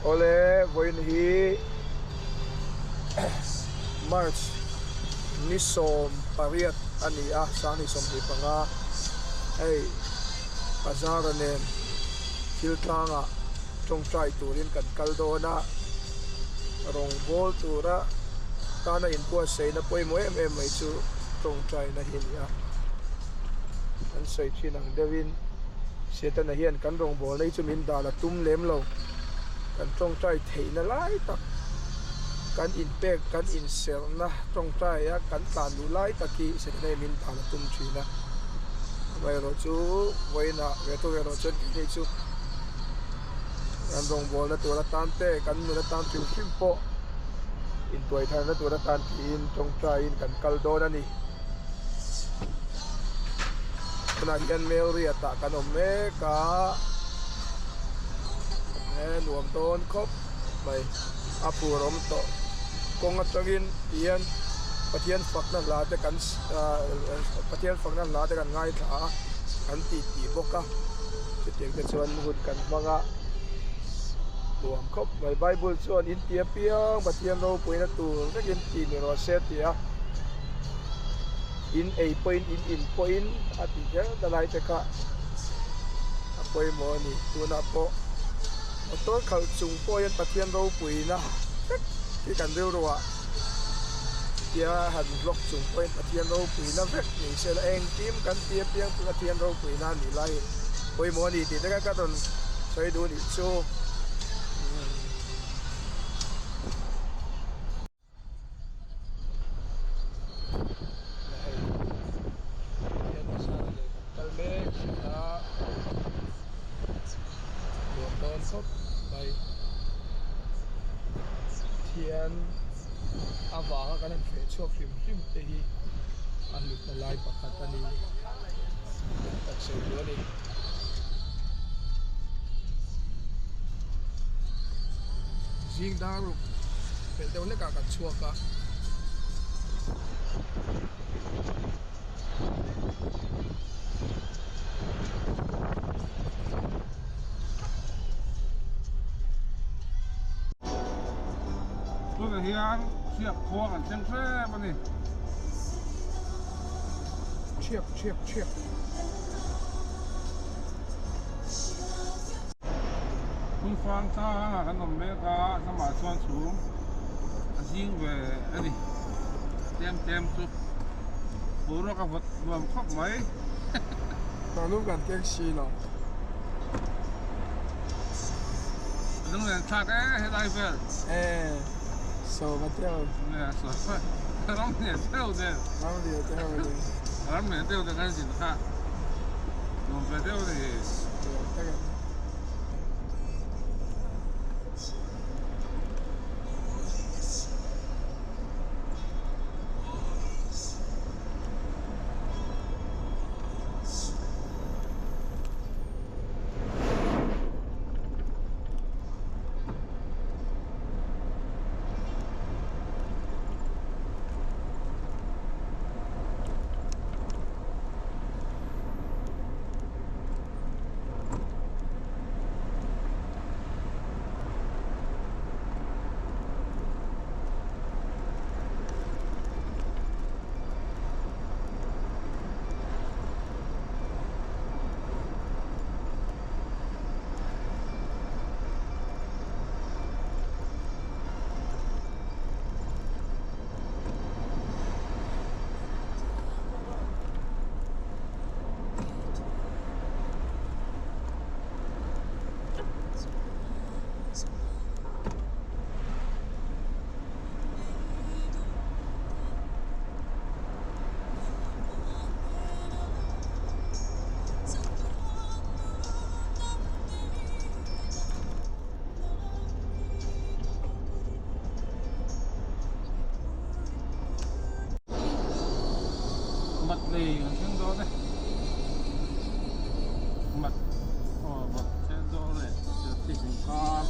Awle, vawiin hi March ni 18 a ni a, 2025, hei Azara nen thil tlangah tawngtai turin kan kal dawn a, rawngbâwl tura tana inbuatsaihna pawimawh em em mai chu tawngtaina hi a ni a, an sawi thin ang deuhin Setana hian kan rawngbâwlna hi chu min dal a tum lem lo, kan tawngtai theihna lai tak, kan inpek, kan inserhna tawngtaia kan tlan luh lai tak hi Setana hian min dal a tum thin a, amaherawhchu vawiinah ve thawk erawh chuan keini chu. Kan rawngbawlna tur atan te, kan nun atan hrim hrim pawh intuaitharna tur atan tiin tawngtaiin kan kal dawn a ni. Tunah hian Melriat ah kan awm mek a, he nuam dawn khawp mai a phur awm tawh. Kawng atangin tihian Pathian fakna hla te kan Pathian fakna hla te kan ngaithla a, kan titi bawk a. Chutiang te chuan hun kan hmang a, nuam khawp mai. Bible chuan in ti apiang Pathian ropuina tur vekin ti ni rawh se ti a, in ei pawhin in in pawhin a ti kher ta lai te kha a pawimawh a ni. Tunah pawh motor khalh chung pawh hian Pathian ropuina vek hi kan rilruah tia han vlog chung pawhin Pathian ropuina vek ni se la engkim kan ti apiang Pathian ropuina a nih lai pawimawh a ni tih te kha ka rawn sawi duh nih chu. Kal mek a nuam dawn khawp mai thian avanga kan han feh chhuak hrim hrim te hi a hlutna lai pakhat a ni tak sawi duh a ni. Zing dar ruk pelh deuh hlekah kan chhuak a. Tunah hian chhiak khua kan thleng hrep a ni. Chhiak chhiak chhiak. Phungfang tlangah kan awm mek a, lamah chuan chhum a zing ve a ni. Tlem tlem chu boruak a vawt nuam khawp mai. Tawlum kan keng si lo. A lunglen thlak e helai vel. E sawma deuh. Nge sawma ram lian deuh nen. Ram lian deuh nen. Ram lian deuh te kan zin kha nuam ve deuh a ni. Nuam tak a ni. Mat lei an thleng dawn e mat aw mat thleng dawn e thil inkar.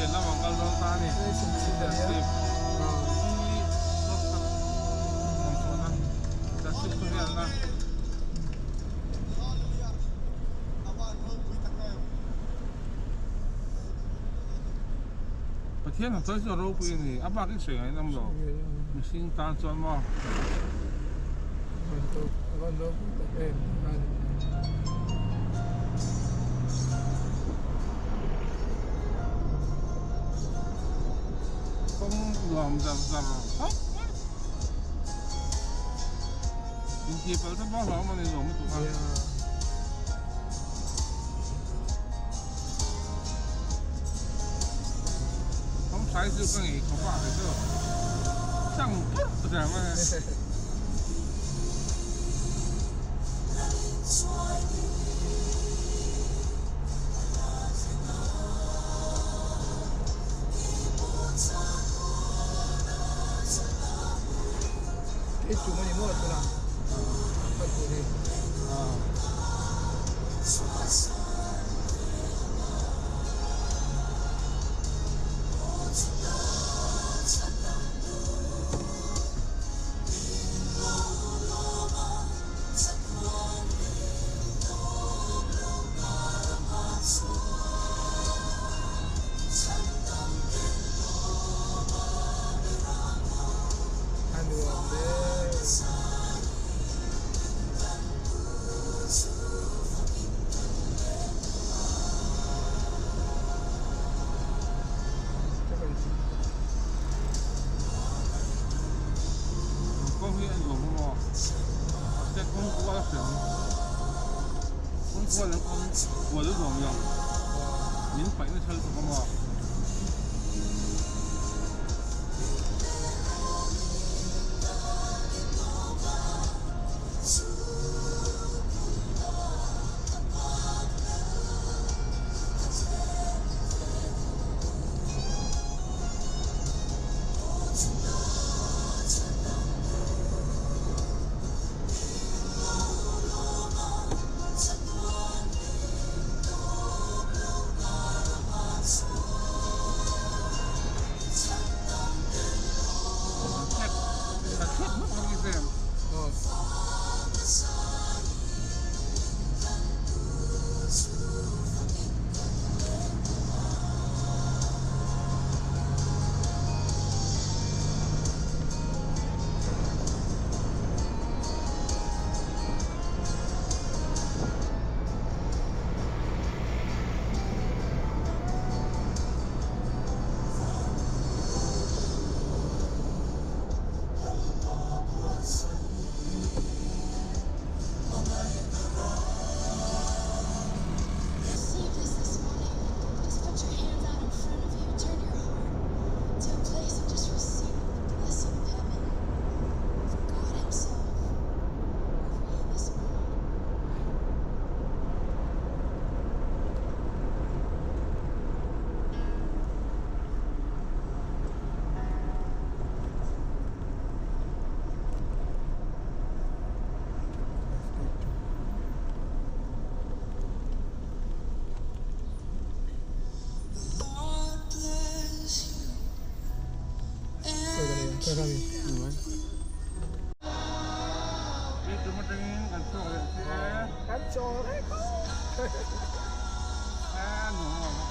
Serchhip lamah an kal dawn ta a ni. Serchhip hi North awm chhuahna Serchhip chu rialna. Pathian han sawi chu a ropui a ni. A bak in sawi ngaih an awm lo. Mihring tan chuan maw. Kawng nuam zar zar khawp mai. Intih palh te pawh a hlauhawm a ni nuam lutuk a. Kawng sai chu ka ngei khawp a kei chu chang purh zel mai a. Kei tum a ni maw tunah kan tur hi. A nuam hle. Kawng hi a nuam a maw? Mahse kawng kual a hriam. Kawng kual an kawng kual a nuam lo. Min paih nasa lutuk a maw?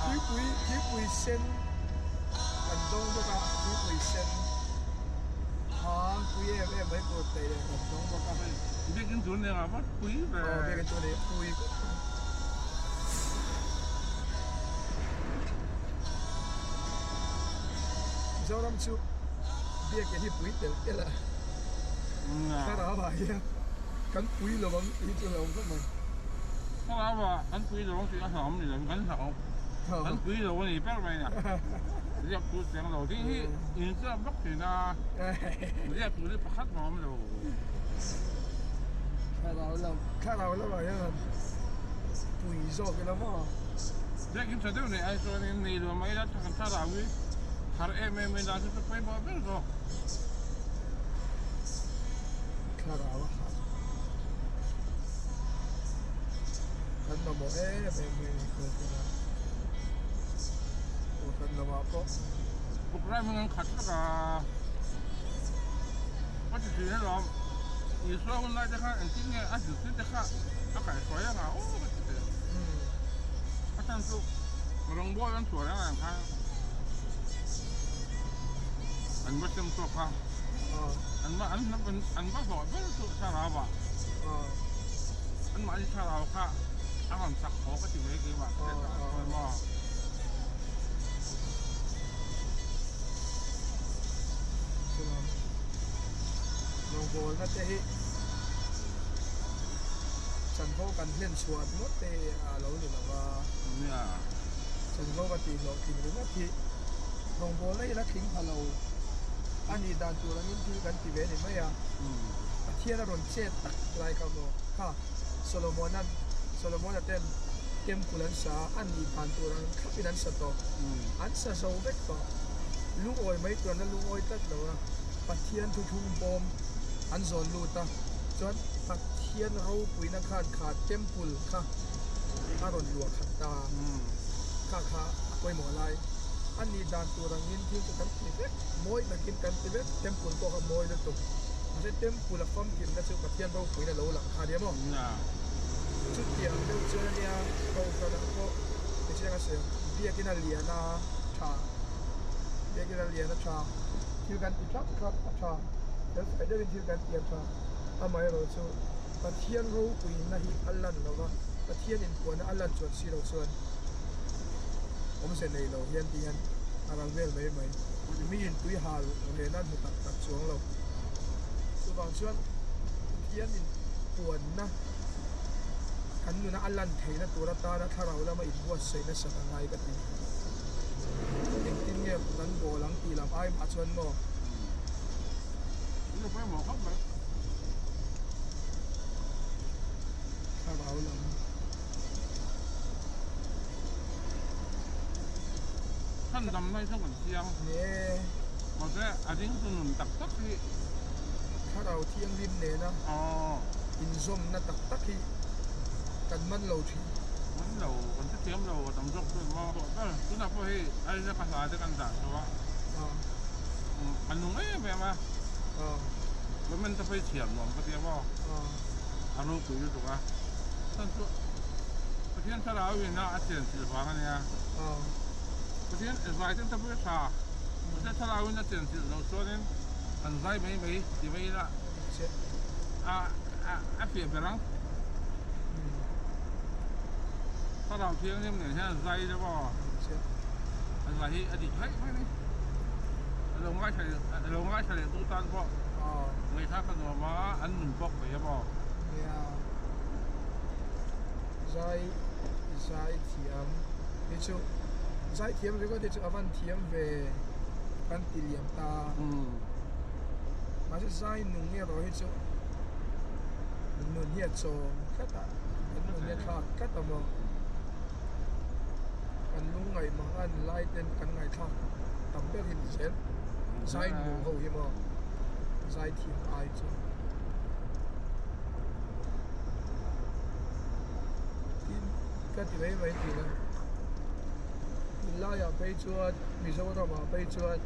Tuipui tuipui sen kan dawng bawk a tuipui sen hang pui em em mai tur tei leh kan dawng bawk a. Biakin tur nen a va pui ve. Aw biakin tur nen pui khawp mai. Mizoram chu biakin hi pui tel tel a thlarau ah hian kan pui lo ang tih hi chu a hlauhawm khawp mai. Thlarau ah kan pui lo ang tih a hlauhawm ni lo kan hlauh kan pui lo a ni ber mai a ziak tur cheng lo tih hi inziak vak thin a ziak tur hi pakhat mah a awm lo. Thlarau lam thlarau lamah hian han pui zawk ila maw. Biakin tha deuh nei ai chuanin nei lo mai ila kan thlarau hi har em em ila chu chu pawimawh ber zawk. Thlarau a harh. Kan mamawh em em mai a ni Kawlkawla. Kohhran lamah pawh. Programme hi an khat vek a, ka ti thin alawm. Isua hun lai te khan engtin nge a zirtir te kha a kaihhruai ang a aw ka ti thin. A chhan chu rawngbawl an chhuah reng ang khan an va sem chhuak a, an va an an va hlawh ber chu thlarau ah anmahni thlarau kha a rawn chak haw ka ti mai keimah hriat dan chuan maw. Chuan rawngbawlna te hi chanvo kan hlen chhuah ringawt te hi a lo ni lo va, chanvo ka tih hlawh tling ringawt hi rawngbawlna hi la tling pha lo a nih dan tur angin thil kan ti ve a ni mai a, Pathian a rawn chet tak lai kha maw kha Solomon-a'n Solomon-a ten Temple an sa a, a nih dan tur ang thlapin an sa tawh. An sa zo vek tawh. Lungawi mai tur an la lungawi tlat lo a, Pathian thuthlung bawm an zawn lut a, chuan Pathian ropuina khan kha Temple kha a rawn luah khat ta. Kha kha a pawimawh lai. A nih dan tur angin thil chu kan ti vek, mawi takin kan ti vek, Temple pawh kha mawi lutuk. Mahse Temple a famkimna chu Pathian ropuina lo lang kha a nia maw? Chutiang deuh chuan a nia, Kohhranah pawh mihring a sawi ang, biakin a lian a tha, biakin a lian a tha, thil kan ti thlap thlap a tha, fel fai deuhin thil kan ti a tha, amaherawh chu Pathian ropuina hi a lan lo va, Pathian inpuahna a lan chuan si lo chuan awmze nei lo hian ti hian a ral vel mai mai, miin tui hal rehna an hmu tak tak chuang lo. Chuvang chuan Pathian inpuanna kan nuna a lan theihna tur atana thlarau lama inbuatsaih nasat a ngai ka ti. Engtin nge kan bawl ang tih lam ai mah chuan maw? Thlarau lam. Chhandam mai chu kan chiang. Ni. Mahse a ding chu nun tak tak hi. Thlarau thianghlim nena inzawmna tak tak hi kan man lo thin. Man lo, kan hrethiam lo a tam zawk chu maw tawh ber. Tunah pawh hei Isaac-a hla te kan dah chho a, a nung em em a, comment te pawh hi chhiar nuam ka tia maw, a ropui lutuk a. Chuan chu Pathian thlarau in a a chenchilh vang a nia. Pathian zai ten te pawh hi a tha, Pathian thlarau in a chenchilh loh chuanin an zai mai mai ti mai ila a a fiah ber ang. Thlarau thianghlim nen hian zai deuh aw. A zai hi a dik hlaih mai a ni. A lo ngaithla leh a lo ngaithla leh tu tan pawh ngaihthlak a nuam a, an nun pawh ka peih a maw. Nia, zai zai thiam hi chu zai thiam ringawt hi chu a van thiam ve kan ti liam ta. Mahse zai nung erawh hi chu nun hi a chawm tlat a, kan nun hi a thlak tlat a maw. Kan lungngaih mang an lai ten kan ngaihthlak tam ber hi ni zel. Zai nung ho hi maw zai thiam ai chu. Tin ka ti mai mai thin a, tunlaiah phei chuan Mizoramah phei chuan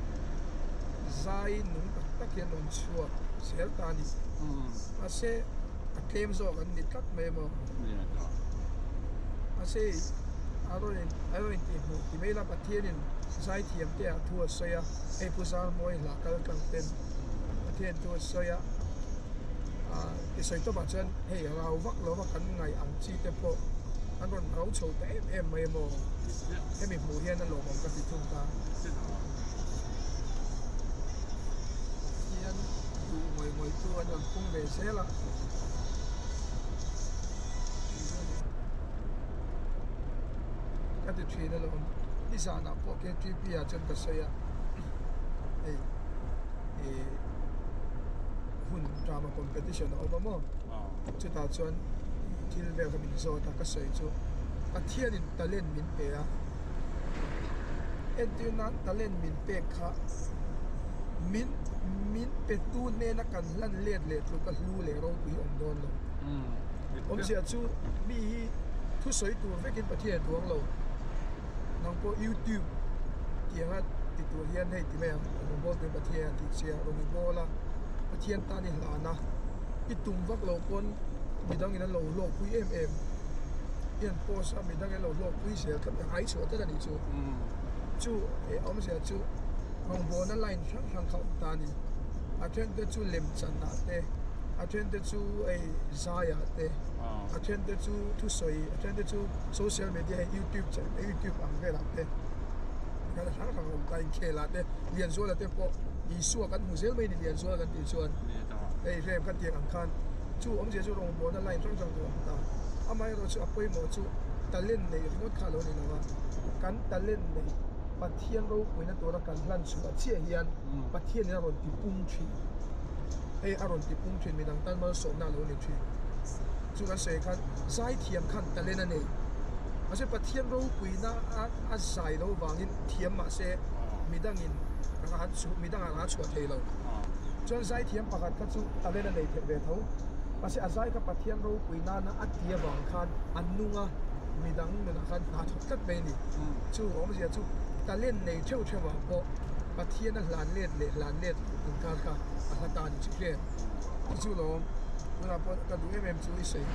zai nung tak tak hi an rawn chhuak zel ta a ni. Mahse a tlem zawk an ni tlat mai maw. Mahse a rawn in a rawn intihhmuh ti mai la Pathianin zaithiam te ah thu a sawi a, hei Pu Zarmawi hla kal tlang ten Pathian thu a sawi a, ah ti sawi tawpah chuan hei rau vak lo va kan ngaih ang chi te pawh an rawn rau chho ta em em mai maw hemi hmuh hian a lawmawm ka ti thung ta. Pathian duh ngawih ngawih tu an rawn pung ve zel a. Ka ti thin alawm nizanah pawh KTP ah chuan ka sawi a hei ih hun drama competition a awm a maw chutah chuan thil vel kha min zawt a ka sawi chu Pathianin talent min pe a entir nan talent min pek kha min min pe tu hnena kan hlan let leh tluk a hlu leh ropui awm dawn lo awmzia chu mi hi thusawi tur vekin Pathian a duang lo nang pawh youtube. Tianga ti tur hian hei ti mai ang, rawngbâwl turin Pathian a tih che a, rawn i bâwl a, Pathian tan i hlan a, i tum vak lo pawn midangin an lo hlawkpui em em, i han post a midangin an lo hlawkpui zel tlat a, ai chhuah tlat a nih chu. Chu awmzia chu rawngbâwlna line hrang hrang kha a awm ta a ni. A thente chu lemchanah te, a thente chu hei zaiah te, a thente chu thusawi, a thente chu social media hei youtube youtube ang velah te. Kan hrang hrang awm ta inkhelah te Lianzuala te pawh Isua kan hmu zel mai ni Lianzuala kan tih chuan hei hrem kha tiang ang khan chu awmzia chu rawngbawlna line hrang hrang tur a awm ta amaherawh chu a pawimawh chu talent neih ringawt kha a lo ni lo a kan talent neih Pathian ropuina tura kan hlan chhuah chiah hian Pathianin a rawn ti pung thin hei a rawn ti pung thin midang tan malsawmna a lo ni thin chu kan sawi khan zaithiam khan talent a nei. Mahse Pathian ropuina a a zai lo vangin thiam mahse midangin a chhuah midangah a chhuah thei lo. Chuan zaithiam pakhat kha chu talent a nei theih ve tho. Mahse a zai kha Pathian ropui nana a ti avang khan a nung a, midang nunah khan hna thawk tlat mai a ni. Chu awmzia chu talent nei theuh theuh ah pawh Pathian a hlan let leh hlan let loh inkar kha a hla ta a ni chu hle. Chu chu lawm tunah pawh ka duh em em chu i sawi.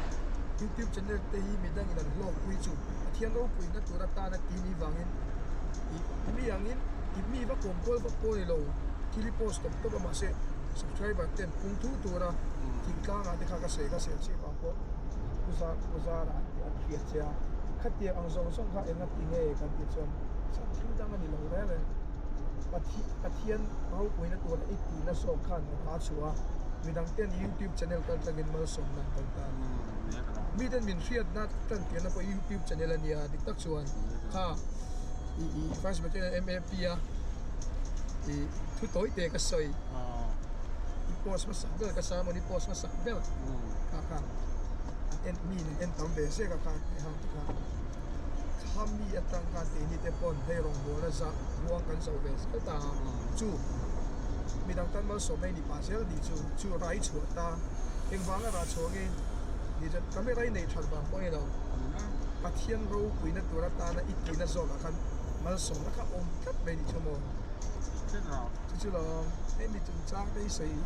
YouTube channel te hi midangin an hlawkpui chu Pathian ropuina tur atana ti ni vangin ih mi angin ih mi va kawm kual vak pawh a ni lo thil hi post tawp tawp a mahse subscriber ten pung thu tura thingtlangah te kha ka sawi ka sawi chhip ang pawh pu zar pu zara an tih an hriat che a khatiang ang zawng zawng kha enga ti nge kan tih chuan chhan thil dang a ni lo reng reng Pathian ropuina tura i tihna zawk khan a chhuah a midang ten YouTube channel kal tlangin malsawmna an dawng ta a ni. Miten min hriatna tan tirna pawh YouTube channel a nia dik tak chuan kha i i first battalion MAP a i thu tawi te ka sawi i post hmasak ber ka sermon i post hmasak ber kha khan an en mi in an en tam ve zek a kha hang te kha kha mi atang khan keini te pawn hei rawngbawlna zah huang kan zo ve zel ta a chu midang tan malsawmna i ni pah zel tih chu chu rai chhuah ta engvanga rah chhuah nge ni chuan camera i neih that vang pawh a ni lo Pathian ropuina tur atana i tihna zawkah khan malsawmna kha awm tlat mai ni chu maw chu chu lo hei mi chungchang te hi sawi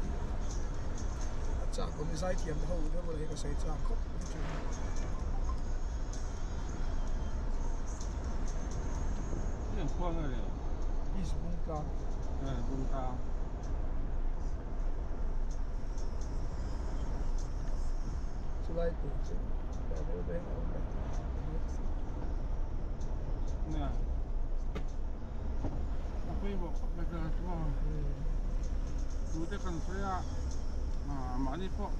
a chak awm zaithiam ho te bulah hi ka sawi chak khawp mai thin. East Bungtlang. Bungtlang. Chulai tur chu a deuh daih a awm e. Nia. A pawimawh khawp mai ka chu maw. Tute kan sawi a, mahni pawh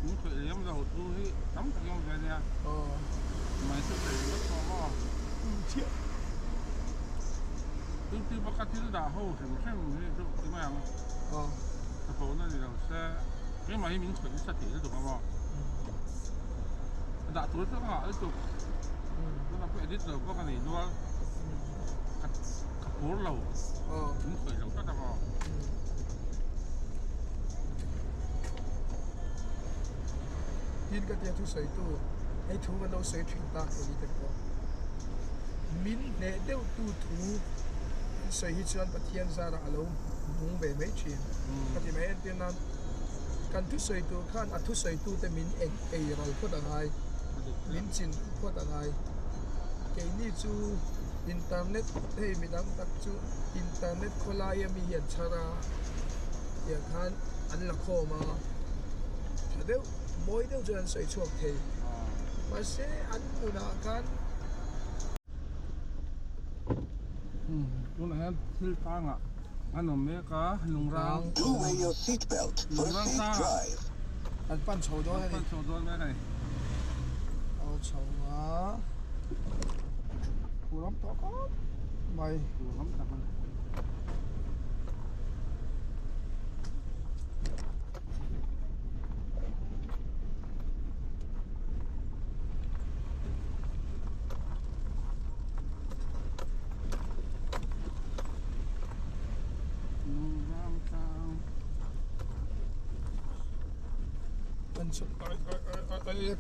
min khawih lem lo thu hi tam tak i awm ve nia. Mai chu sawi ringawt pawh maw. Chiah. Tin bawk a thil dah ho hrim hrim hi chu ti mai ang. Ka hlawhna ni lo se keimah hi min khawih nasa thei lutuk a maw. Dah tur chu ka ngah lutuk. Tunah pawh edit lo pawh ka nei nual. Ka phur lo. Min khawih lo tlat a maw. Tin ka tia thusawitu hei thu kan lo sawi thin ta eng i te pawh. Min hneh deuh tu thu an sawi hi chuan Pathian zarah a lo nung ve mai thin. Ka ti mai entir nan kan thusawi tur khan a thusawi tu te min eng ei ral phawt a ngai, min chin ral phawt a ngai. Keini chu internet hei midang tak chu internet khawlaia mi hi an chhar a, tiang khan an la khawm a, tha deuh mawi deuh chuan an sawi chhuak thei. Mahse an nunah khan. Tunah hian thil tangah an awm mek a lungrang lungrang tangah an pan chho dawn a ni an pan chho dawn mek a ni. Aw chho a phur awm tawh khawp mai. Phur awm tak a ni.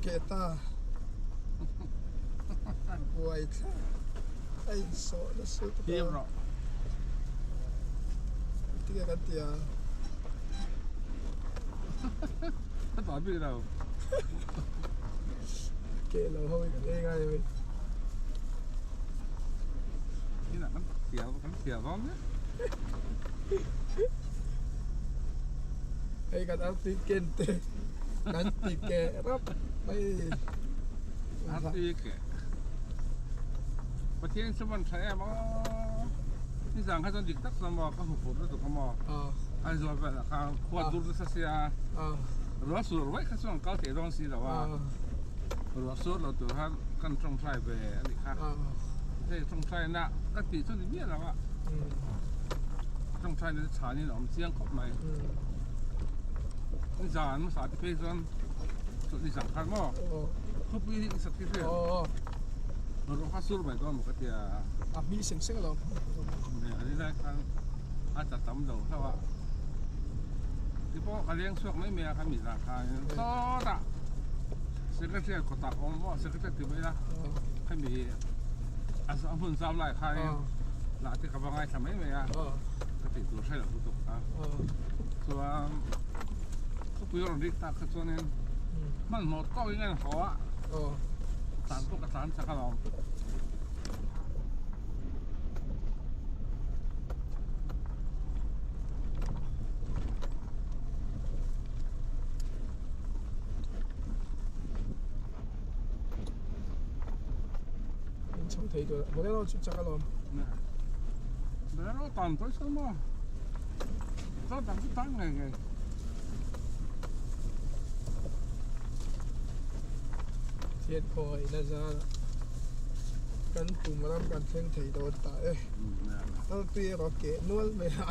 Ke ta buai thlak. A insawh nasa lutuk a. Him rawh. Tinge kan ti a? Ka tah bik lo. Keh lo ho hi kan ei ngai a mi. Inah kan thial kan thial dawn nia. Hei kan artui ken te kan ti keh rap mai. Artui keh. Pathian chu man tha em aw. Nizan kha chuan dik tak chuan maw ka hmu fur lutuk a maw. Aizawl velah khan khua dur nasa sia. Ruah sur vaih kha chuan kal thei dawn si lo a. Ruah sur lo tur khan kan tawngtai ve a nih kha. Hei tawngtai na ka tih chu ni miah lo a. Tawngtai na chu chhanin a awm chiang khawp mai. Nizan hmasa te phei chuan nizan khan maw. Khawpui hi i sak hi hria. Ruah kha sur mai dawn maw ka tia. A hmi seng seng alawm. A ni lai khan a tla tam lo hlauh a. Tipawh ka leng chhuak mai mai a kha mi zan khan sawtah secretary kawtah awm maw secretary ti mai ila khami a hmun zau lai khan lah te ka va ngaithla mai mai a ka tih tur hre lo lutuk a. Chuan khawpui rawn rik tak kha chuanin Hmanhmawh tawk in a haw a, tlan pawh ka tlan chak alawm. In chho thei tur Bolero chu chak alawm. Bolero tan pawh sawn maw? Chuan dang chu tan ngei ngei. Thian khaw ina zar kan tum ram kan thleng thei dawn ta e. Tal tui erawh keh nual mai a.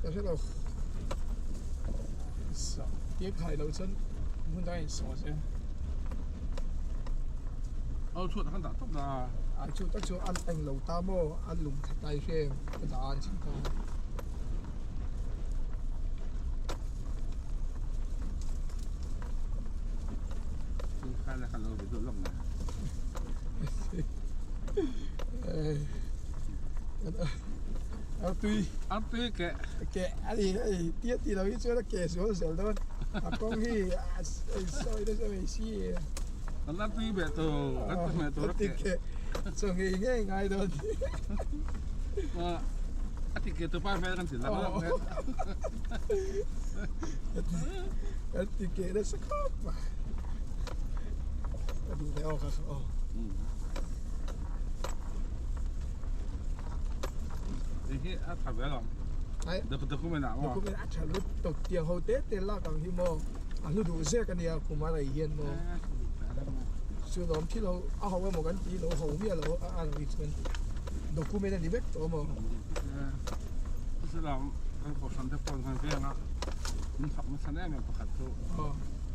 Ka hre lo. Tia khai lo chuan hmun dang a insawh che. Au chhuat ah khan dah tawp dah a. A chu tak chu an eng lo ta maw an lung khat ai hrem ka dah an ching ta. Khai la kan lo ve duh lawk nge. Artui. Artui ke. Ke ani hei tia ti lo hi chuan a ke sual zel dawn a kawng hi a sawi nasa mai si. Kan artui beh tur kan ti hmeh tur a ke. Ke chaw ngei ngei ngai dawn. A ti ke tu pa vel kan ti lam lam nge. Kan ti ke nasa khawp mai. A duh leh aw kha aw. Hei hi a tha ve alawm. Document ah maw? Document a tha lutuk tiang ho te te lak ang hi maw a hlu duh zek a nia kum a rei hian maw chu lawm thil ho a ho emaw kan tih lo ho miah lo a a rei chuan document a ni vek tawh maw. Chu lawm kan kohhran te pawh kan veng a min fak nasa em em pakhat chu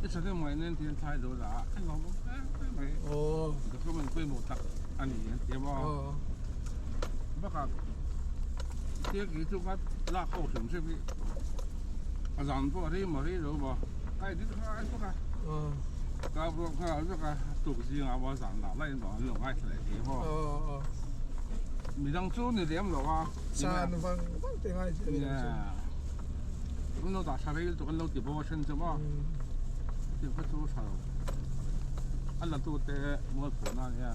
i tha deuh mai nen tihian thlai lo la a lawm awm hle mai document pawimawh tak a ni an ti a maw. Bakah thil kei chu ka lak ho hrim hrim hi a zan pawh a rei maw rei lo maw ka edit nghal vek a ka upload nghal vek a tuk zingah maw zan lah lah in maw an lo ngaithla leh thei maw midang chu ni lem lo a zan vang vang te ngai thei midang chu an lo dah tha rei lutuk an lo ti bo a then chu maw thil kha chu tha lo a la tu te mualphu na ania.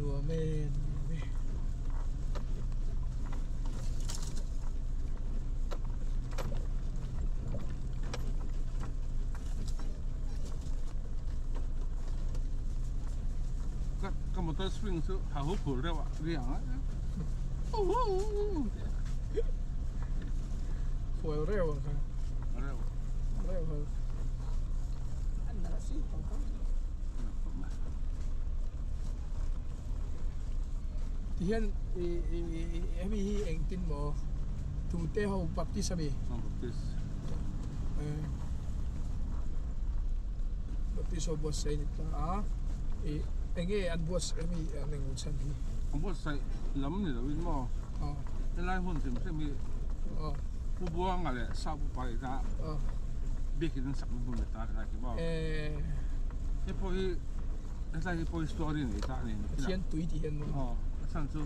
Nuam e nuam e. Ka motor swing chu ha hu phur deuh a ri ang a. Fuel reuh ang kha. Reuh. Reuh ho. An nalh si tawp a. Tihian hemi hi engtin maw tute ho Baptist ami? Baptist. Baptist ho buatsaih a ni ta a, ih eng nge an buatsaih ami an eng chhan hi? An buatsaih lam ni loin maw? Helai hmun hrim hrim hi Pu Buanga leh Sau Pu Pai ina biakin an sakna hmun ni ta helai hi maw? Hei pawh hi helai hi pawh hi story nei ta a ni. Pathian tui tih hian maw? Aw a chhan chu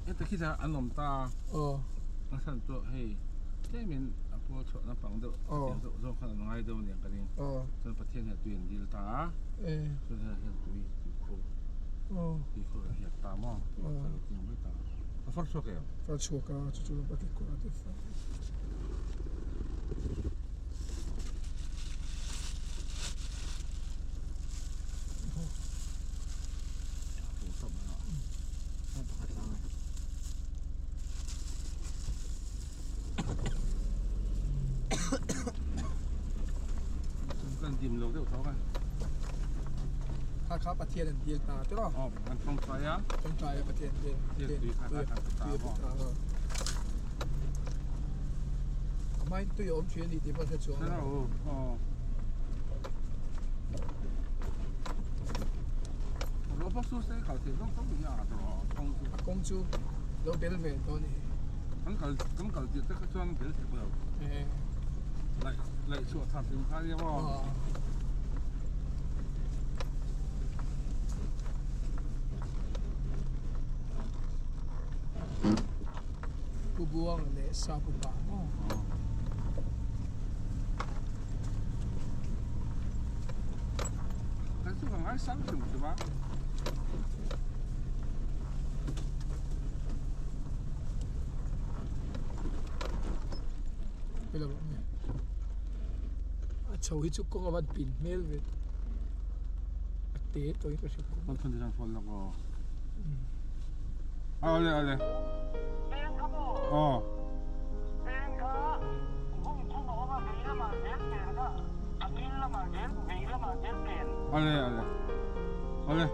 heta khi an awm ta a chhan chu hei tlemin a pawl chhuah naupang deuh tiang zawk zawk khan an ngai deuh aniang ka ring chuan Pathian hian tui an dil ta a chuan helai hian tui tuikhur tuikhur an hiat ta maw tui a tiang mai ta a far chhuak em? Far chhuak a chu chu a kekawr a te far. Kan dim lo deuh tho kan. Kha kha Pathian an dil ta tiraw? Aw, kan tawngtai a. Tawngtai a Pathian dil. Pathian tui kha kan ta maw. A hmain tui a awm thin a ni tih pawh hre chuang lo. Aw. A kawng chu lo bel ve dawn a ni. Kan kal kan kal tirh te kha chuan bel thek lo. Laih laih chhuah thar hlim kha nia maw. Pu Buanga leh Sa Pu Pa maw. Kan chu ka ngaisang hrim hrim a. A chho hi chu kawng a van pin hmel ve a te tawh in ka hre kawng. Kan thun te chuan phone lawk aw. Awle awle. Aw. Awle awle. Awle.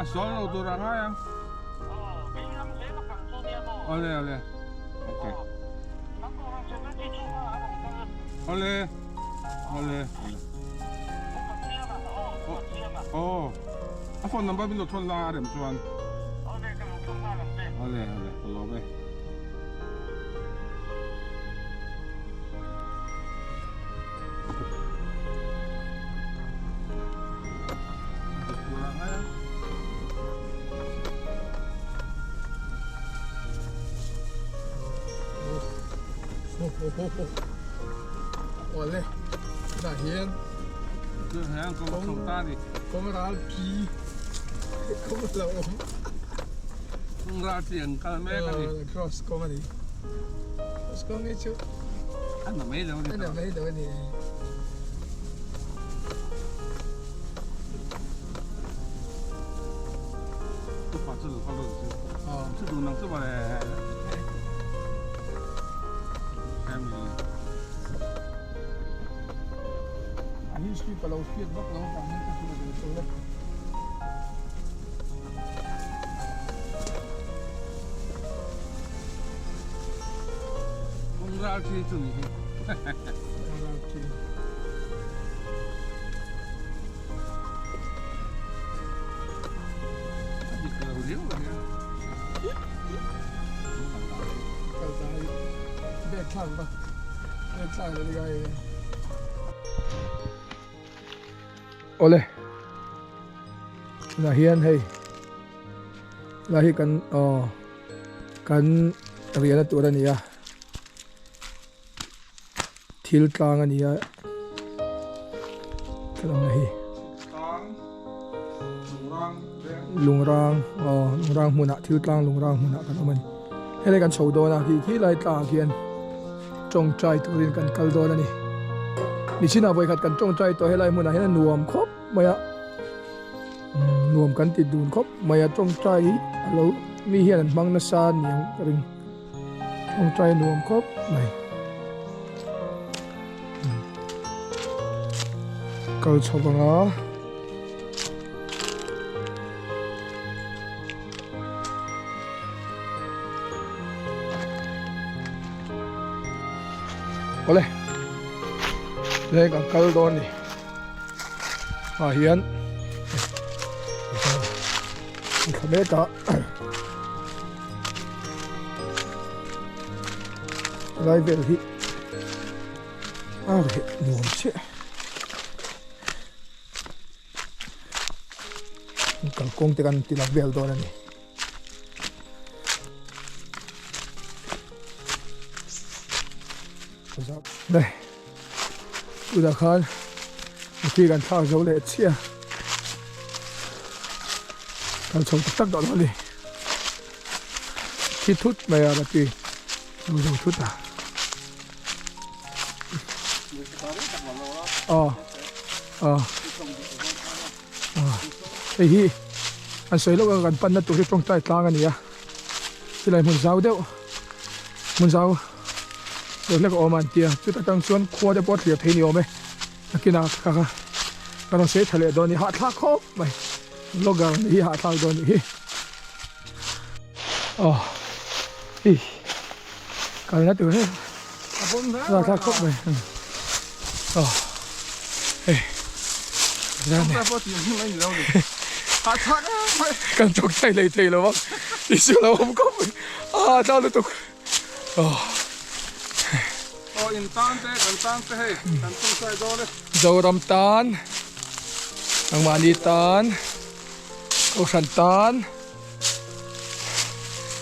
A sawl lo tur a ngai ang. Awle awle. Okay. Awle. Awle. Aw. A phone number min lo thawn la a rem chuan. Awle awle ka lawm e. Awle tunah hian kawng ral pi kawng a lo awm kawng ral pi an kal mek a ni cross kawng a ni cross kawng hi chu a na mai lo a ni a na mai lo a ni. A history ka lo hriat vak lo avang hian ka hriat ve tawh a. Awle tunah hian hei lai hi kan aw kan riahna tur a ni a thil tlang a ni a tlang hi lungrang aw lungrang hmunah thil tlang lungrang hmunah kan awm a ni helai kan chho dawn a khi khi lai tlangah khian tawngtai turin kan kal dawn a ni nichinah vawikhat kan tawngtai tawh helai hmunah hian a nuam khawp mai a nuam kan ti dun khawp mai a tawngtai hi a lo mi hian an hmang nasa niang ka ring. Tawngtai nuam khawp mai. Kal chho anga. Awle leng kan kal dawn a ni ah hian an thla mek a lai vel hi a reh nuam chiah kalkawng te kan ti lang vel dawn a ni. Đây Tunah khan khi kan thlak zo leh chiah a kan chho tak tak tawh lo a ni thi thut mai a rati lo zo thut a aw aw hei hi an sawi lawk ang kan panna tur hi tawngtai tlang a ni a chulai hmun zau deuh hmun zau deuh hlek a awm a an tia chuta tang chuan khua te pawh a thlir thei ni awm e nakinah ka ka ka rawn sawi tha leh dawn a ni hahthlak khawp mai vlogger nih hi hahthlak dawn nih hi aw hei kalna tur hi hahthlak khawp mai aw hei kan tawngtai lei thei lo ang tih chu a lo awm khawp mai a hahthlak lutuk. Zoram tan, nangmahni tan, Kohhran tan,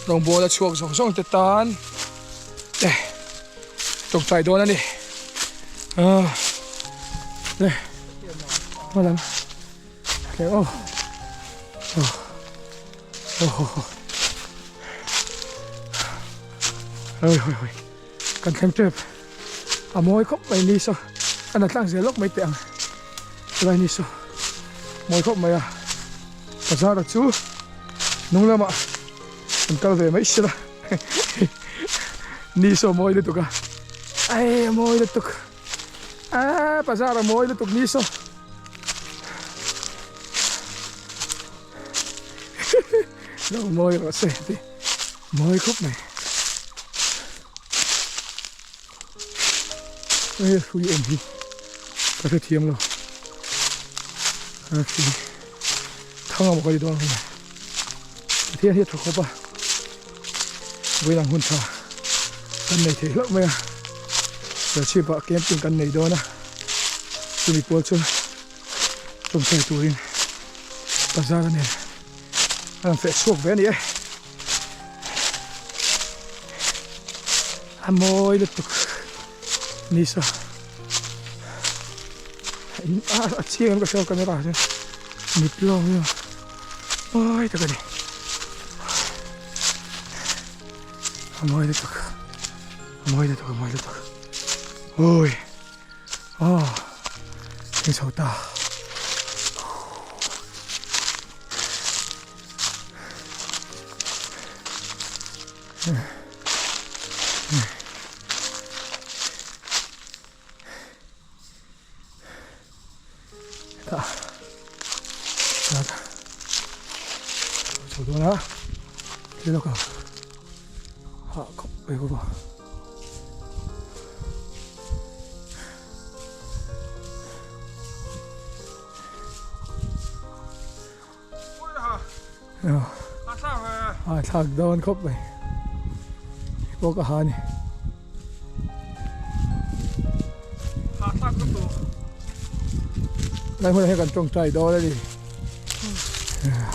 rawngbawla chhuak zawng zawng te tan te tawngtai dawn a ni. Le hmalam thleng aw. Hoi hoi hoi kan thleng tep a mawi khawp mai ni saw a na tlang zel lawk mai teh ang chulai ni saw mawi khawp mai a bazar a chu hnung lamah an kal ve mai sela ni saw mawi lutuk a ai a mawi lutuk a bazar a mawi lutuk ni saw. Lo mawi rawh se ti mawi khawp mai hei hrui awm hi ka hrethiam lo a hrui thang amaw ka ti dawn ang Pathian hi a tha khawp a vawiin ang hun tha kan nei thei hlauh mai a Serchhip ah camping kan nei dawn a chumi pawl chu tawngtai turin bazar a nen a rawn feh chhuak ve a ni e a mawi lutuk ni saw a chiang em ka hria camera ah hian mit lawng hi mawi tak a ni a mawi lutuk a mawi lutuk a mawi lutuk awi. Aw hei chho ta. Ta. Ta. Chho dawn a. Thil lawk ang. Ha khawp mai bawk a. A thlak dawn khawp mai pawh ka ha a ni lai hmunah hian kan tawngtai dawn a ni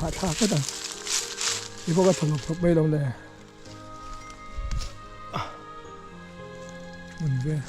hahthlak ngawt ang hei pawh ka thaw hlawp hlawp mai lo le. Hmun vel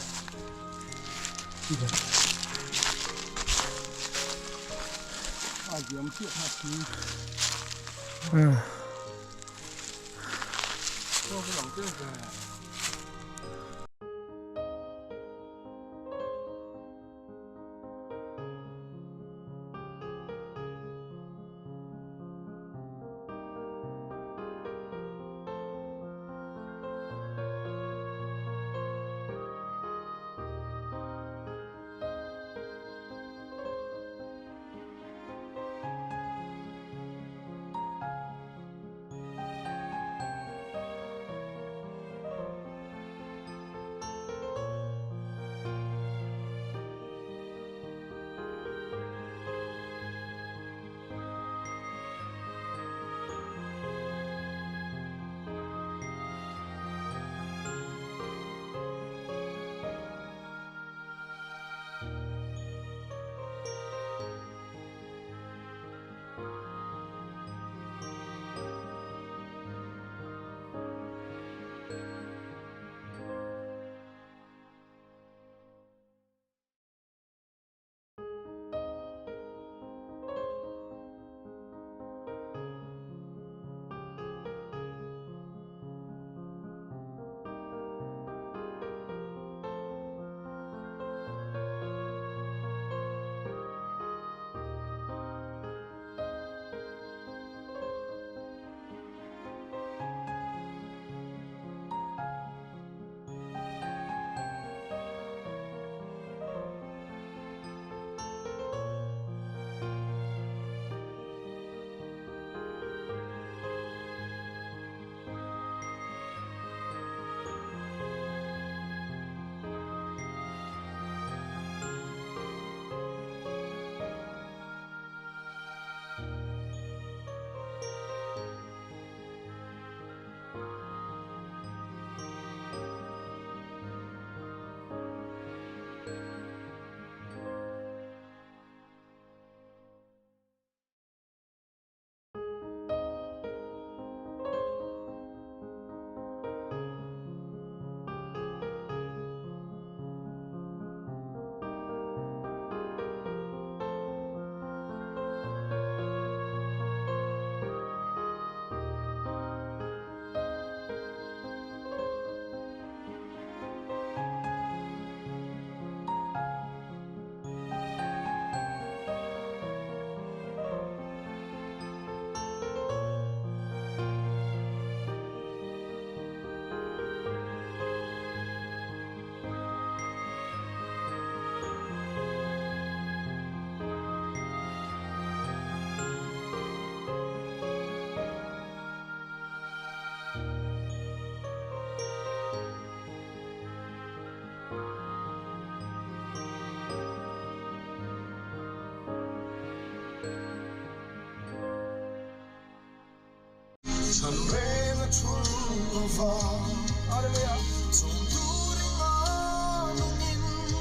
Hallelujah.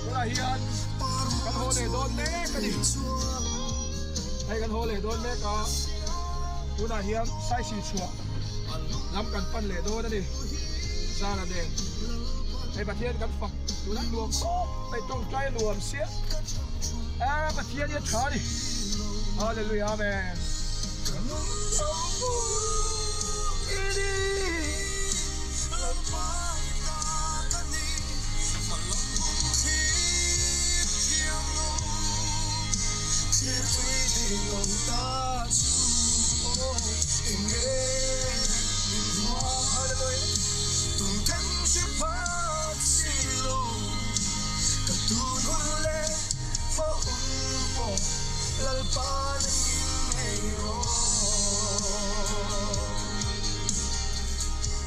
Tunah hian kan haw leh dawn mek a ni. Hei kan haw leh dawn mek a, tunah hian Saisih chhuah lam kan pan leh dawn a ni. Zara nen hei Pathian kan fak tunah nuam khawp mai tawngtai nuam siah a Pathian hi a tha a ni. Hallelujah Amen.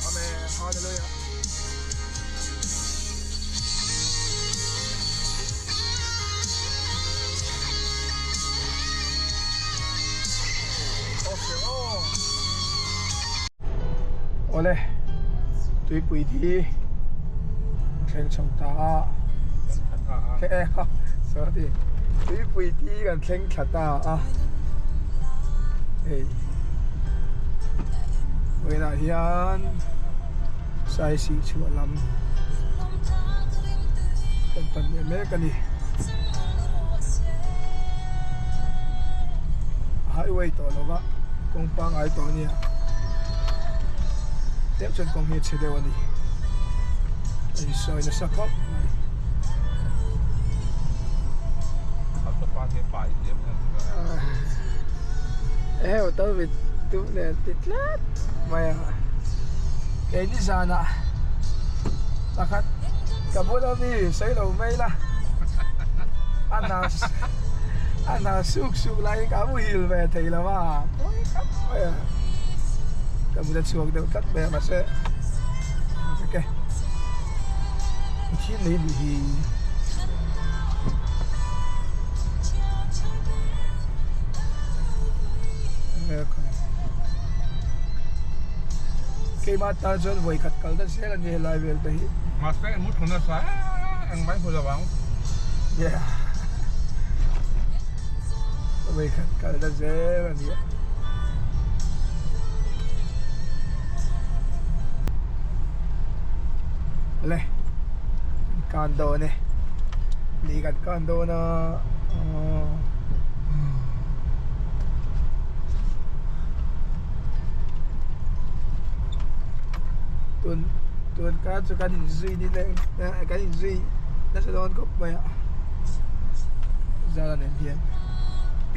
Amen. Hallelujah. Awle tuipui hi thleng chho ta a sorry tuipui hi kan thleng thla ta a hei vawiinah hian Saisih chhuah lam kan pan leh mek a ni. Highway tawh lo va kawng pangngai tawh a nia tlem chuan kawng hi a chhe deuh a ni a insawi nasa khawp mai. Eheu tal vit duh nen ti tlat mai a. Keini zanah pakhat ka bula mi sawi lo mai la a hna a hna suk suk lai ka muhil ve thei lo a pawi khawp mai a ka bula chhuak deuh tlat mai a mahse ok thil nei nih hi. Keimah tan chuan vawi khat kal na zel a ni helai vel te hi. Mahse i mu thu nasa eng mai hmu lo ang. Yeah. Vawi khat kal na zel a ni a. Le kan dawn e. Ni kan kan dawn a. Tun tun kar chu kan inzui ni leng kan inzui nasa dawn khawp mai a zara nen hian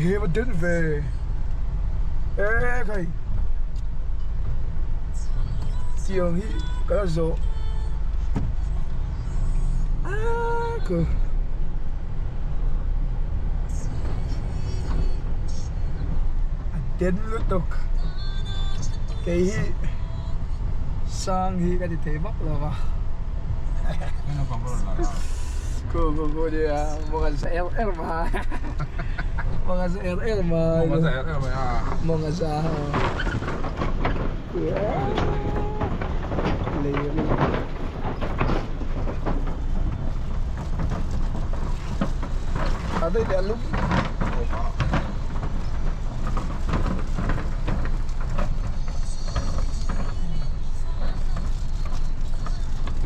he va den ve e khai tiang hi ka la zawh a ku. A den lutuk kei hi sang hi ka ti thei vak lo va ku ku ku nia maw an za er er mai maw an za er er mai maw an za lei ri. A đây để lúc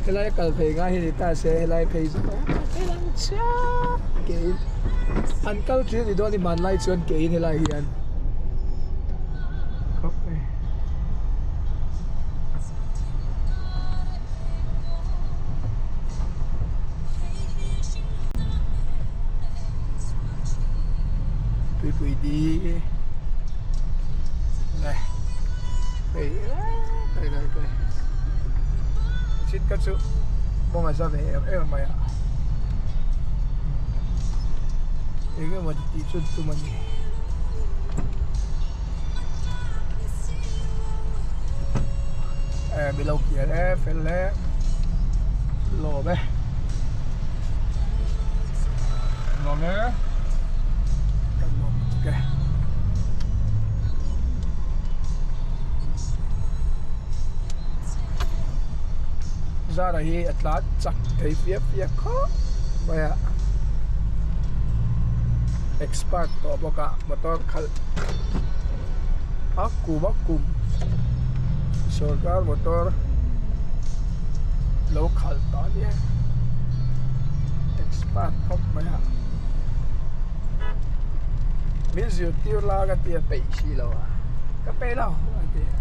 Helai kal phei ngai hi ni ta se helai phei chu phei lang chiah keiin an kal thin a ni dawn a ni hmanlai chuan keiin helai hian khawp mai. Tuipui di le hei kai kai kai chit ka chu mawng a za ve em em mai a eng emaw tih chu tum a ni. Eh mi lo kiar e fel e lawm e lawm e kan lawm lutuk e. Azara hi a tlan chak thei fia fia khawp mai a, expert tawh bawk a motor khalh a kum a kum sorkar motor lo khalh tawh a nia expert khawp mai a min zirtir la ka tia peih si lo a ka peih lo a ti a.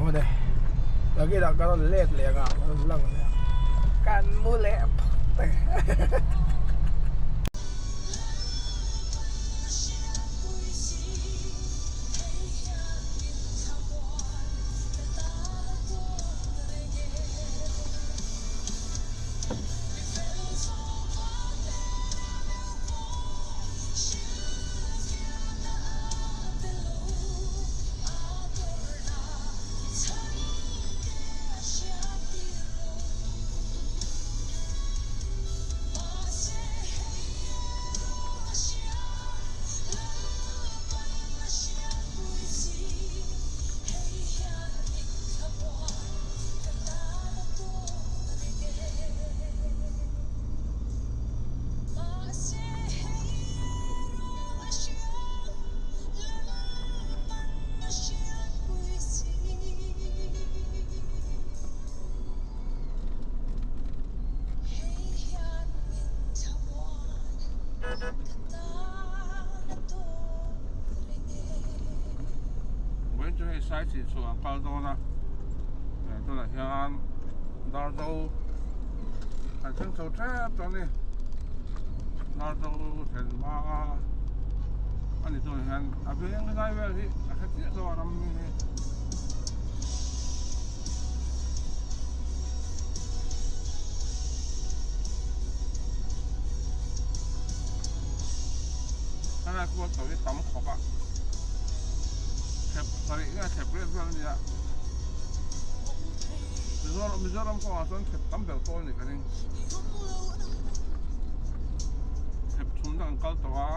Awle nakinah ka rawn let leh ang a ka rawn lang leh ang kan mu leh phawt e. Vawiin chu hei Saisih chhuah an kal dawn a, tunah hian Darzo kan thleng chho tep tawh a ni Darzo thlen hma a ni tunah hian a veng lai vel hi a hre chiah lo a ram hi. Helai kual chho hi tam khawp a thlep sarih nge thlep riat vel a nia Mizoram Mizoram kawngah chuan thlep tam ber pawh a ni ka ring thlep chhum dang an kal tawh a.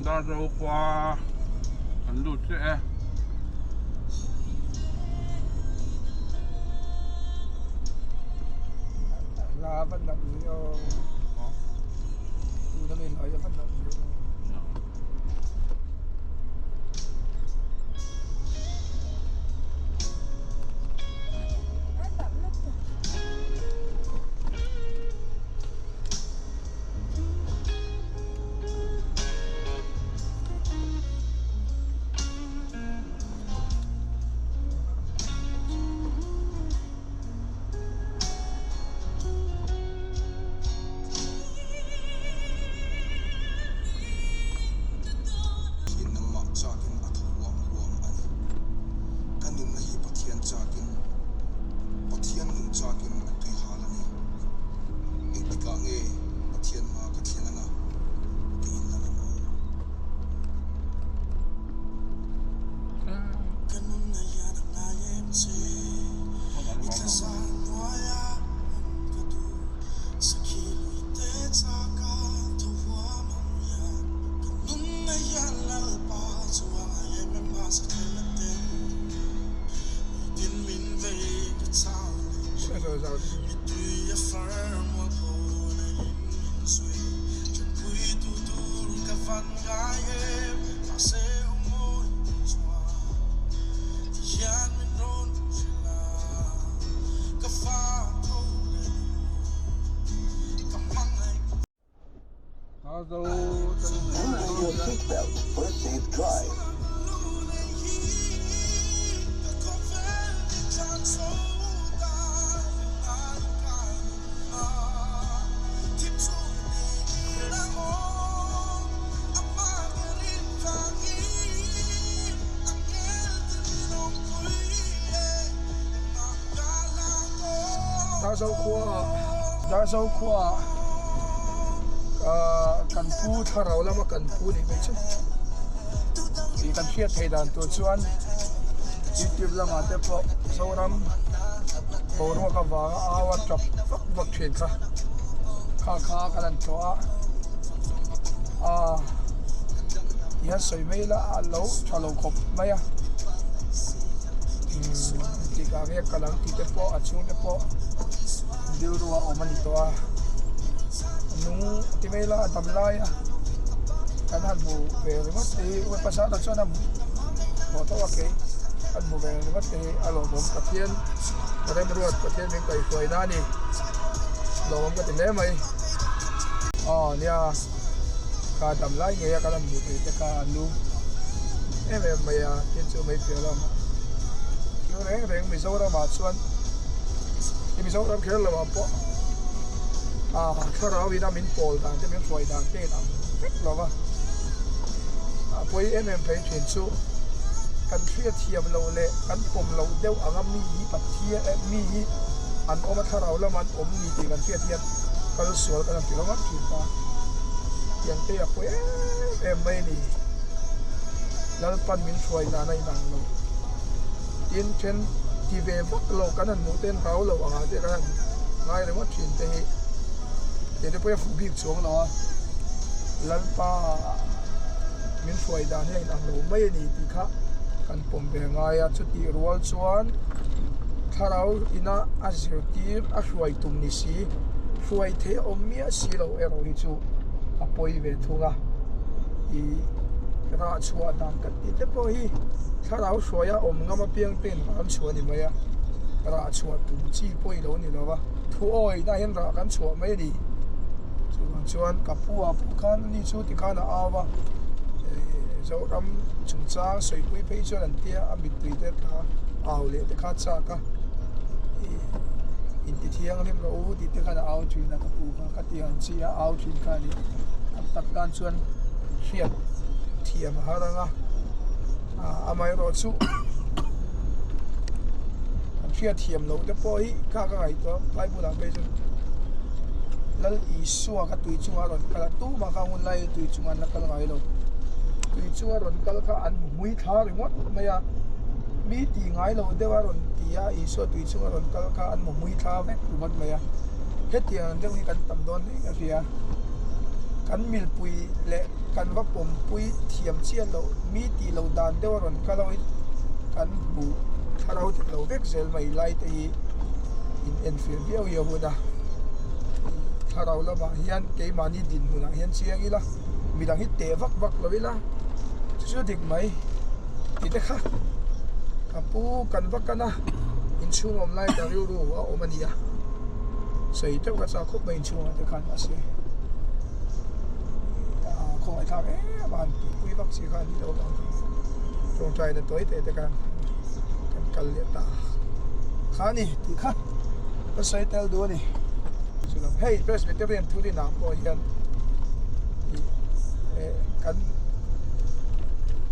Darzo khua kan lut chiah e. Hla van nalh zui aw. Tuna mi hla hi a van nalh zui aw. Hi nangmah chakin a thaw huam huam a ni. Ka nunna hi Pathian chakin, Pathian nun chakin a tui hal a ni. Engtikah nge Pathian hma ka thlen anga ka inlan ang aw? Ka nunna hian a ngai em che, i thlazar hnuaia awm ka duh. Sakhi lui te chaka thaw huam ang hian ka nunna hian Lalpa chu a ngai em em a sathlen a ten nitin min vei ka chau leh thin mitui a far mualpho neiin min zui tanpui tu tur ka van ngai em mahse awmawi chuan ti hian min rawn hrilh a ka fa tho leh ka hmangaih Your seatbelt for a safe drive. Darzo khua Darzo khua kan pu thlarau lama kan pu nih mai chu tih kan hriat theih dan tur chuan youtube lamah te pawh Zoram. Boruak avanga au a tap vak vak thin kha kha kha kan han tlawh a aaa ti hian sawi mai ila a lo tha lo khawp mai a umm engtikah nge kal ang tih te pawh a chhung te pawh rilru a awm a ni tawh a nung ti mai ila a dam lai a kan han hmu ve ringawt te hi pasal ah chuan a hmu tho a kei an hmu ve ringawt te hi a lawmawm Pathian remruat Pathian min kaihhruai na a ni lawmawm ka ti hle mai aw nia kha dam lai ngei a kan han hmuh theih te kha an lu em em mai a tin chu mai piah lamah thil reng reng Mizoram ah chuan i Mizoram kher lo ah pawh ah thlarau in a min pawl dan te min hruai dan te in ang vek lo va a pawi em em phei thin chu kan hriat thiam loh leh kan pawm loh deuh anga mi hi Pathian eh mi hi an awm a thlarau lama an awm ni tih kan hriat hian kal sual kan han ti rawng thin ta tiang te a pawi em em mai a ni Lalpan min hruai dan a inang lo tin then ti ve vak lo kan han hmuh ten rau lo angah te kan han ngai ringawt thin te hi tiang te pawh hi a fuh bik chuang lo a Lalpa min hruai dan hi a inang lo mai a ni tih kha kan pawm ve ngai a chutih rual chuan thlarau ina a zirtir a hruai tum ni si hruai theih a awm miah si loh erawh hi chu a pawi ve thung a ih rah chhuah dan kan tih te pawh hi thlarau hruaia awm ngam apiang te in ram chhuah a ni mai a rah chhuah tum chi pawh i lo ni lo va thu awihna hian rah kan chhuah mai a ni chuvang chuan ka pu ah pawh khan ani chu tikhan a au va ih Zoram chungchang sawipui phei chuan an tia a mittui te tla au leh te kha chak a ih inti thianghlim rawh u tih te khan a au thin a ka pu kha ka ti ang chi a au thin kha a ni tam tak tan chuan hriat thiam a har ang a ah amaherawh chu an hriat thiam loh te pawh hi kha ka ngaihtuah bible ah phei chuan Lal Isua kha tui chungah a rawn kal a tumah kha hun lai tui chungah an la kal ngai lo tui chunga rawn kal kha an hmu hmui thla ringawt mai a mi ti ngai lo deuh a rawn ti a Isua tui chunga rawn kal kha an hmu hmui thla vek ringawt mai a hetiang ang deuh hi kan tam dawn hle ka hria kan milpui leh kan va pawmpui thiam chiah loh mi tih loh dan deuh a rawn kal ho hi kan hmu thlarau dik lo vek zel mai lai te hi in enfiah viau hi a hun a thlarau lamah hian keimahni dinhmunah hian chiang ila midang hi teh vak vak lo ila chu chu dik mai tih te kha ka pu kan va kan a inchhung awm lai ka rilru a awm a ni a sawi deuh ka chak khawp mai inchhungah te khan mahse ah khawngaih thlak em a han tihpui vak chi kha a ni lo vang tawngtai na tawi teh te khan kan kal leh ta kha a ni tih kha ka sawi tel duh a ni hei Presbyterian thurin ah pawh hian ih eh kan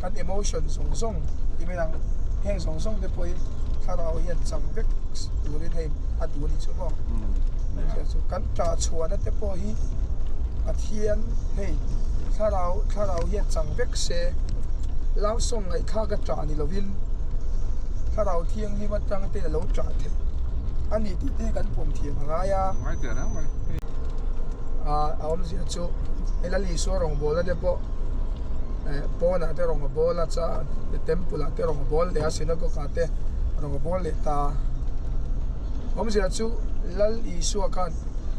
kan emotion zawng zawng ti mai ang heng zawng zawng te pawh hi thlarau hian chang vek turin hei a duh a nih chu maw chu kan tah chhuahna te pawh hi Pathian hei thlarau thlarau hian chang vek se love song ngaihthlak a tah ni lovin thlarau thianghlim atang te a lo tah theih a ni tih te hi kan pawm thiam a ngai a ah a awmzia chu hei Lal Isua rawngbawlna te pawh eh pawnah te rawng a bawl a cha temple ah te rawng a bawl leh a synagogue ah te rawng a bawl leh ta awmzia chu Lal Isua khan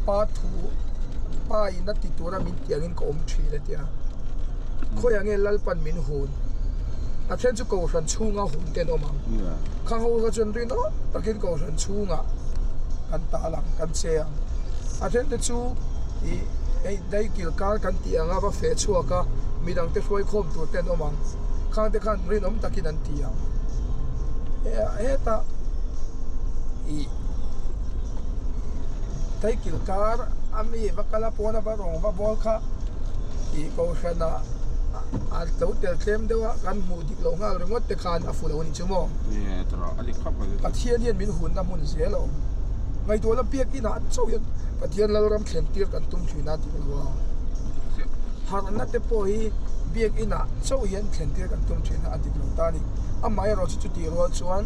Pa thu pa in a ti tura min tih angin ka awm thin a ti a khawiah nge Lalpan min hun a then chu kohhran chhunga hun te an awm ang khang ho kha chuan rinawm takin kohhran chhungah kan tal ang kan che ang a then te chu ih hei daikil kar kan tih anga va feh chhuak a midang te hruai khawm tur te an awm ang khang te khan rinawm takin an ti ang hetah ih. Thaikil kar a mi va kal a pawn a va rawng va bawl kha tih kohhran ah a lo tel tlem deuh a kan hmuh dik loh nghal ringawt te khan a fu lo a nih chu maw Pathian hian min hunna hmun zel a awm ngaihtuah la biak inah chauh hian Pathian Lalram thlen tir kan tum thin a tih lo a harhna te pawh hi biak inah chauh hian thlen tir kan tum thin a a dik lo ta a ni amaherawhchu chutih rual chuan.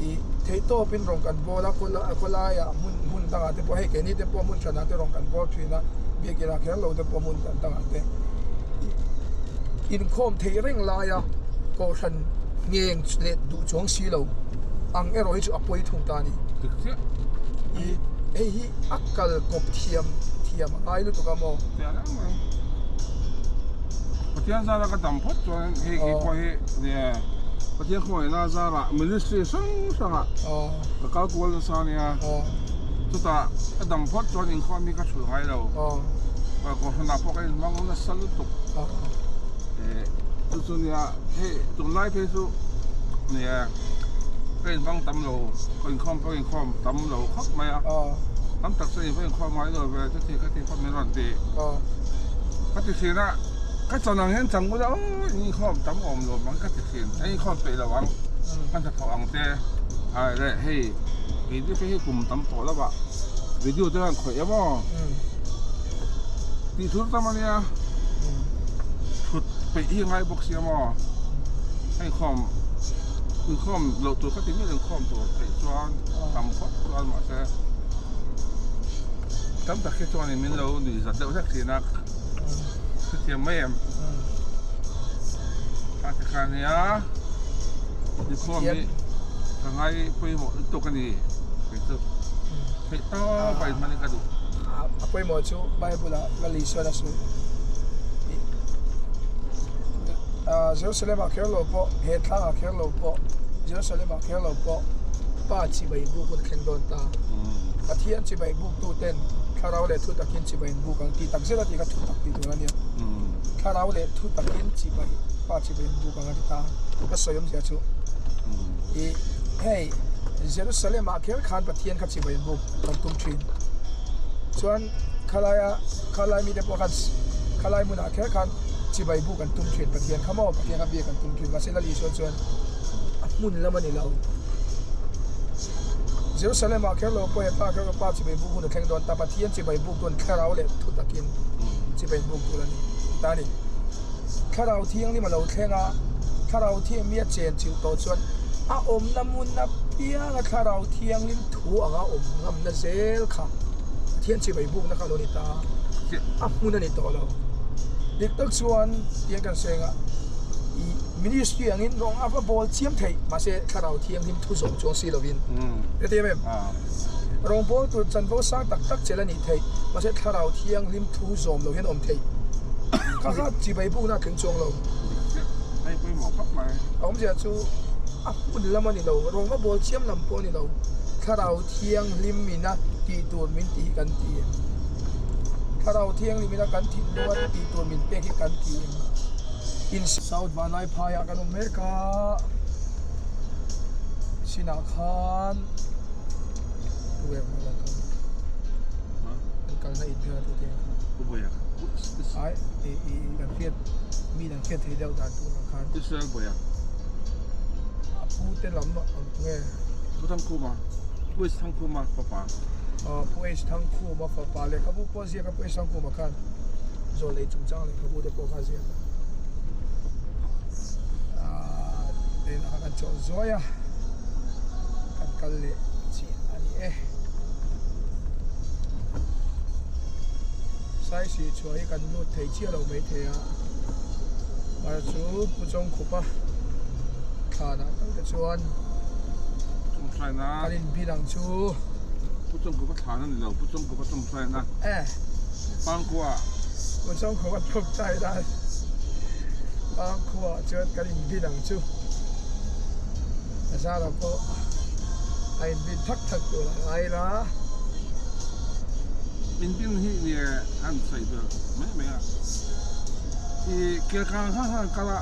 I theihtawpin rawng kan bawl a, khawlaiah hmun hmun dangah te pawh hei keini te pawh hmun hranah te rawng kan bawl thin a, biakinah kher lo te pawh hmun dang dangah te inkhawm theih reng laia kohhran ngeng leh duh chuang si lo ang erawh hi chu a pawi thung ta a ni. I hei hi a kal kawp thiam thiam a ngai lutuk a maw? Pathian zara ka dam phawt chuan hei pawh hi Pathian khawngaihna zarah ministry hrang hrangah ka kal kual nasa ania. Chutah ka dam phawt chuan inkhawm hi ka thulh ngai lo. Kohhranah pawh ka inhmang nasa lutuk. Chu chu nia hei tunlai phei chu nia ka inhmang tam lo, ka inkhawm pawh ka inkhawm tam lo khawp mai a. Tam tak chu in inkhawm ngai lo ve chuti khati khawp min rawn ti. Ka ti thin a. Ka chawn ang hian chang ula aw in inkhawm tam awm lo ang ka ti thin, an inkhawm peih lo ang, ka hnathawh ang te ai leh hei video te hi kum tam tawh lo ah video te hian khawih em aw tih thur tam ania thut peih hi ngai bawk sia maw a inkhawm inkhawm loh tur ka ti miah lo inkhawm tur theih chuan tam phawt chuan mahse tam tak hi chuan in min lo nuih zat deuh hlek thin a. Hetiang mai em? Kha ti kha nia inkhawm hi ka ngai pawimawh lutuk a ni kei chu theih tawp a inhman hi ka duh. A pawimawh chu Bible ah Lal Isuan a sawi Jerusalem ah kher lo pawh he thlang ah kher lo pawh Jerusalem ah kher lo pawh Pa chibai buk hun a thleng dawn ta. Pathian chibai buk tu ten thlarau leh thu takin chibai an buk ang tih tak zet a tih kha thu tak tih tur a nia. Thlarau leh thu takin chibai pa chibai an buk ang a ti ta. Ka sawi awmzia chu i hei Jerusalem ah kher khan Pathian kha chibai an buk kan tum thin. Chuan khalaia khalai mite pawh khan khalai hmunah kher khan chibai buk an tum thin Pathian kha maw Pathian kha biak an tum thin mahse Lal Isua chuan a hmun lam a ni lo. Jerusalem ah kher lo pawh he pa kher ka pa chibai buk hun a thleng dawn ta Pathian chibai buk dawn thlarau leh thu takin chibai buk tur a ni ta ni. Thlarau thianghlim a lo thleng a, thlarau thiang mi a chen chilh tawh chuan a awmna hmun apiang a thlarau thianghlim thu anga awm ngamna zel kha Pathian chibai bukna kha a lo ni ta a hmun a ni tawh lo. Dik tak chuan tiang kan sawi anga ih ministry angin rawng a va bawl chiam theih mahse thlarau thianghlim thu zawm chuang si lovin heti em em rawngbawl tur chanvo sang tak tak chelh a nih theih mahse thlarau thianghlim thu zawm lo hian awm theih kha kha chibai bukna a tling chuang lo a awmzia chu a hmun lam a ni lo rawng a bawl chiam lam pawh a ni lo thlarau thianghlim ina tih tur min tih hi kan ti em thlarau thianghlim ina kan thinlunga tih tur min pek hi kan ti em in South Vanlai phaiah kan awm mek a. Sinah khan tu em maw kan kan kalna in vel tu te kha ai i i kan hriat mi kan hriat thei deuh dan tur ang khan Israel boya a pu te lam ang nge Pu Thangkhuma Pu H Thangkhuma fapa Pu H Thangkhuma fapa lehkhabu pawh ziak a Pu H Thangkhuma khan zawl lei chungchang lehkhabu te pawh kha a ziak a. Ahh a kan chawlh zuai a kan kal leh chiah a ni e saisih chhuah hi kan lut thei chiah lo maithei a mar chu pu chawngkhupa thlanah tak te chuan kan inbin ang chu pu chawngkhupa thlan a ni lo pu chawngkhupa tawngtaina pangkua pu chawngkhupa tawngtaina Pangkhuaah chuan kan inbin ang chu. A zarah pawh a inbin thak thak tur a ngai la. Inbin hi nge an sawi ber mai mai a. I Kelkang kha khan kal a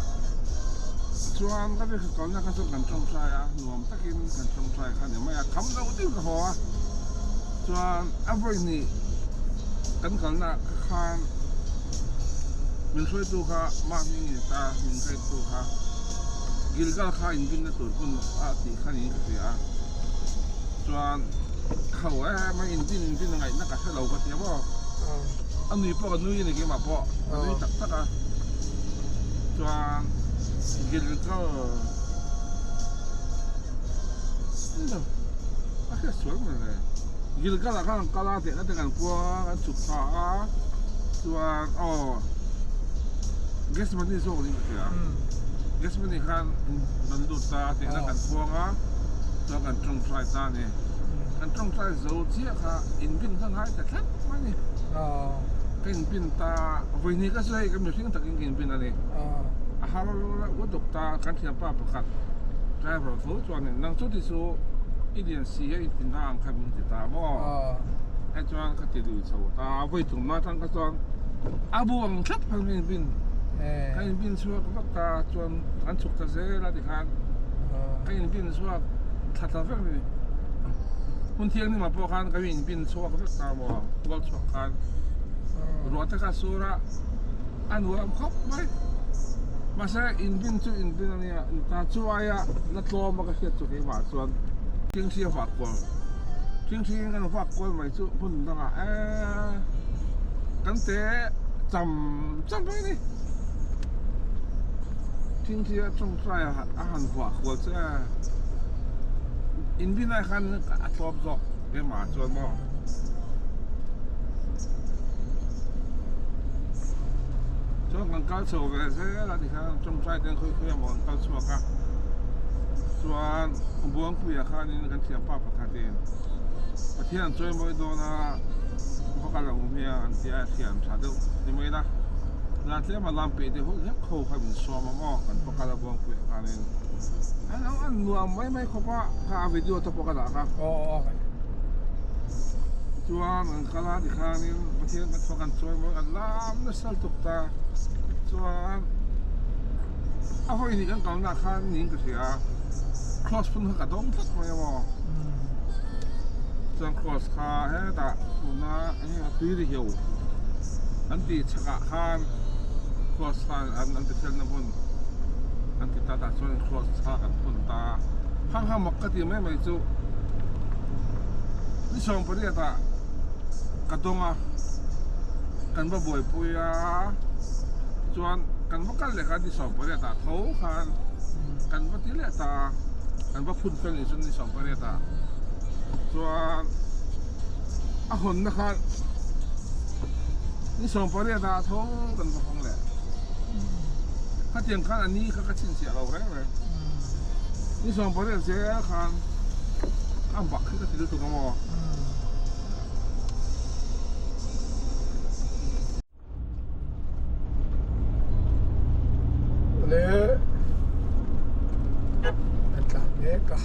chuan ka vek kalna kha chuan kan tawngtai a, nuam takin kan tawngtai kha ni mai a, kham deuh deuh ka haw a. Chuan a vawi hnih kan kalna khan Min hruaitu kha mah hming in ta, min hruaitu kha Gilgal kha in binna tur hmun a tih kha niin ka hria a, chuan ho e mai in bin in bin a ngaihna ka hre lo ka ti a maw, a nui pawh ka nui a ni keimah pawh ka nui tak tak a, chuan Gilgal Ni lo, a hriat sual mai le. Gilgal ah khan an kal a, tehna te kan puang a, kan chhuk thla a, chuan aw Gethsemane zawk niin ka hria. Gethsemane khan kan lut ta a, tehna kan puang a, chuan kan tawngtai ta a ni. Kan tawngtai zo chiah kha inbin kha ngai ta tlat mai a ni. Ka inbin ta, vawihnih ka sawi ka mihring takin ka inbin a ni. A har lutuk ta, kan thianpa pakhat driver tho chuanin nang chu ti chu i lian si a inti na ang kha min ti ta maw? Hei chuan ka ti lui chho ta, vawi tumna atang kha chuan a bu ang tlat khan ka inbin, ka inbin chhuak vak ta chuan an chhuk ta zel a tikhan ka inbin chhuak thla ta vek a ni. Hmun thianghlimah pawh khan ka inbin chhuak vek ta maw, kual chhuak khan ruah te kha a sur a. A nuam khawp mai. Mahse inbin chu inbin a nia, ta chu aia la tlawm a ka hriat chu keimah chuan thingthi a vak kual. Thingthi in kan vak kual mai chu hmun dangah eee kan te cham cham mai a ni. Thingthi a tawngtai a han vuah kual che a, inbin ai khan a tlawm zawk keimah chuan maw. Chuan kan kal chho ve zel a tikhan tawngtai ten khawi khawi emaw an kal chhuak a chuan Buangpuia khanin kan thianpa pakhatin Pathian an chawi mawi dawn a va kal ang hmiang an ti a thian tha deuh ni mai ila zan tlema lam peih deuh hlek ho kha min sawm a maw kan va kal a Buangpuia khanin an nuam mai mai khawp a kha a video te pawh ka dah kha. Chuan an kal a tikhanin Pathian kan chhuak an chawi mawi an lam nasa lutuk ta chuan a vawi hnih kan kalna khan niin ka hria a cross phun kha ka dawng tlat mai a maw chuan cross kha hetah tuna enge tui ri hiau an tih chhakah khan cross khan an ti felna hmun an ti ta tah chuan cross kha kan phun ta khang kha mak ka ti mai mai chu. Ni 18 ah ka dawng a, kan va buaipui a, chuan kan va kal leh khan ni 18 ah tho khan kan va ti leh ta a, kan va phun fel ni chuan ni 18 ah chuan a hawnna khan ni 18 ah tho kan va hawng leh. Khatiang khan a ni kha ka chhinchhiah lo reng reng. Ni 18 zel khan a bak hi ka ti lutuk a maw? Le an tlan mek a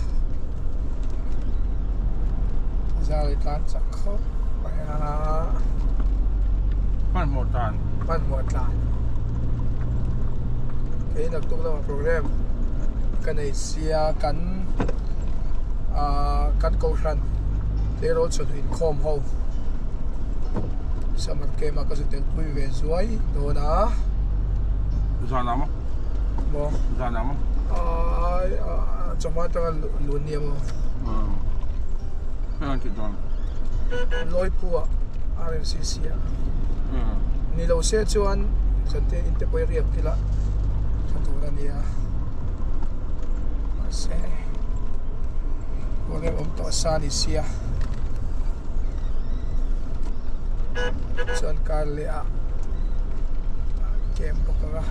zai tlan chak khawp mai a hmanhmawh tlan hmanhmawh tlan kei naktuk lamah program ka nei sia kan ahh kan kohhran tleirawl chawhnu inkhawm ho summer camp ah ka zu tel pui ve zuai dawn a. Zan ah maw? Maw? Zan ah maw? Aaa chawhma atanga lun nia maw? Umm hei an tih dawn. Lawipu ah RMCC ah. Ni lo se chuan zante in te pawh i riak ila tha tur a nia. Mahse kawlem awm tawh sa ni sia. Chuan kar leh ah camp bawk ang a.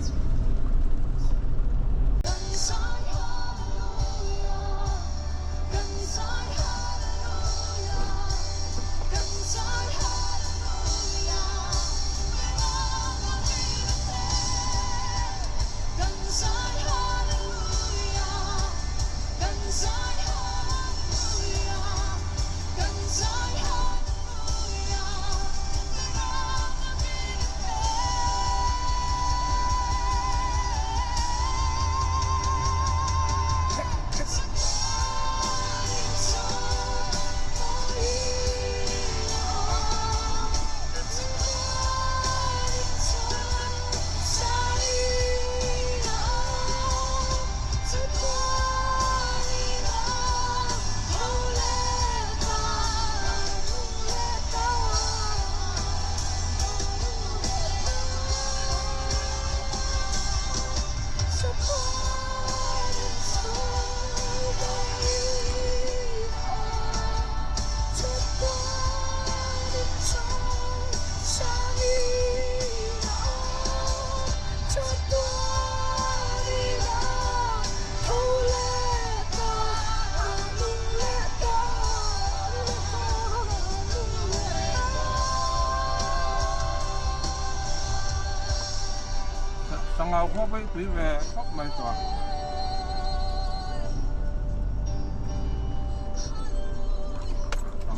Sangau khua pawh hi tui ve khawp mai tawh a.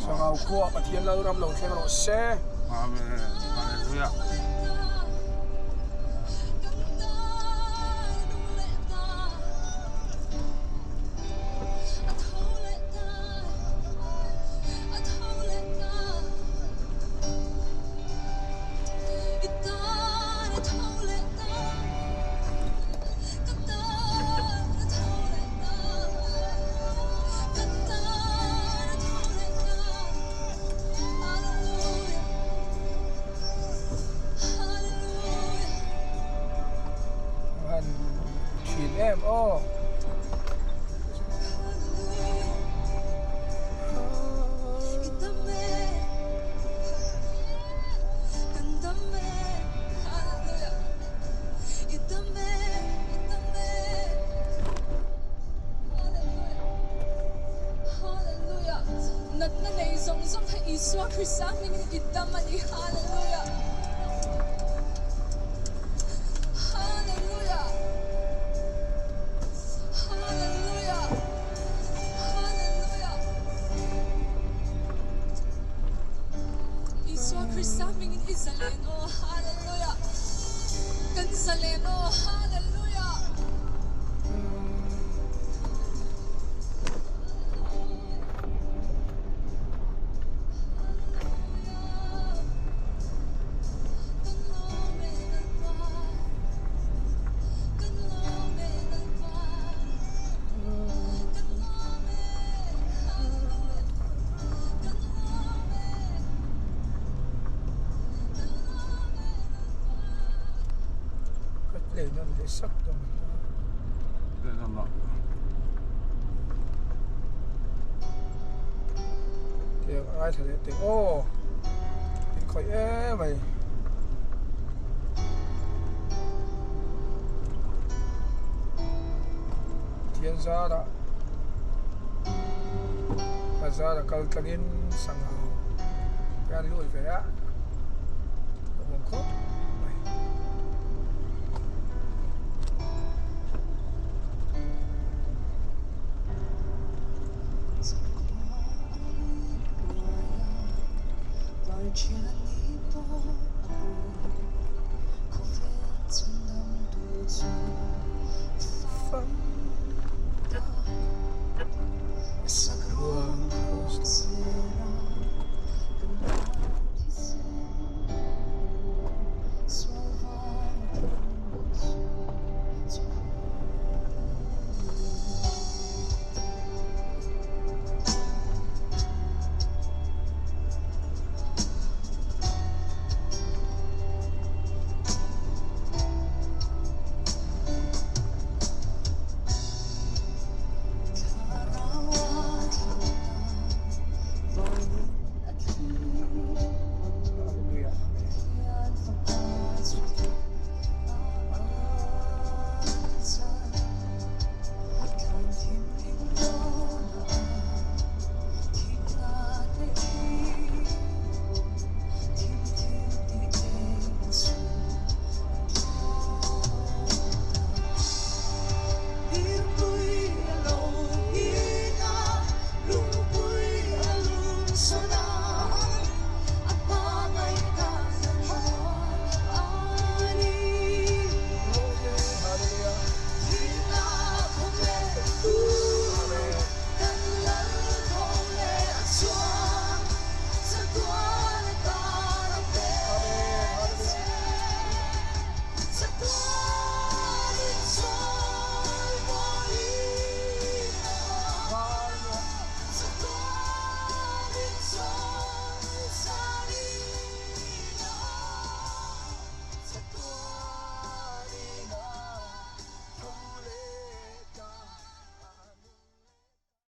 Sangau khua Pathian Lalram lo thleng rawh se. Amen. Hallelujah. Han thin em aw. Ka play nawn leh sak tawh mai a. Play nawn loh. Tiang a ngaithla leh teh aw. In khawih em mai. Thian zarah bazar a kal tlangin sangha te an lut ve a a awm khawp mai.